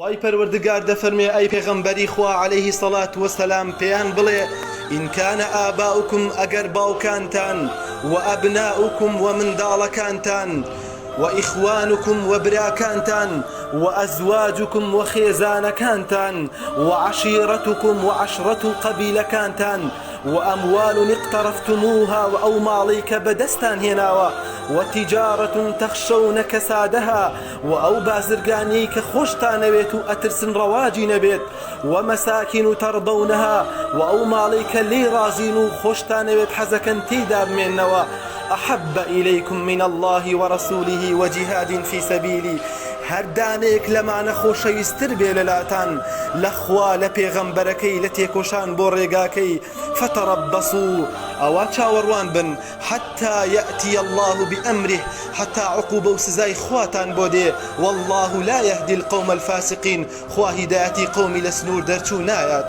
خوای پەروەردگار دەفەرموێ ئەی پێغەمبەری خوا علیه الصلوة والسلام پێیان بڵێ ان کان آباؤکم ئەگەر باوکانتان و ابناؤکم و منداڵەکانتان و اخوانکم و براکانتان و ازواجکم و خێزانەکانتان و عشیرتکم و عەشرەت و قەبیلەکانتان و اموال اقترفتموها و ئەو ماڵەی کە بەدەستتان هێناوە و تجارە تخشون کسادها وە ئەو بازرگانیەی کە خۆشتانەوێت و ئەترسن ڕەواجی نەبێت، ومساکن ترضونها، وە ئەو ماڵەی کە لێی ڕازین و خۆشتانەوێت حەزەکەن تێیدا بمێننەوە، احب الیکم من اللە ورسوله وجهاد فی سبیله، هەر دانەیەک لەمانە خۆشەویستتر بێ لەلاتان لە خوا لە پێغەمبەرەکەی لە تێکۆشان بۆ ڕێگاکەی، فتربصوا، ئەوا چاوەڕوان بن، حتی یأتی اللە بأمره هەتا عقوبە و سزای خواتان بۆ دێ واللە لا یهدی القوم الفاسقین خوا هیدایەتی قەومی لە سنوور دەرچوو نایات.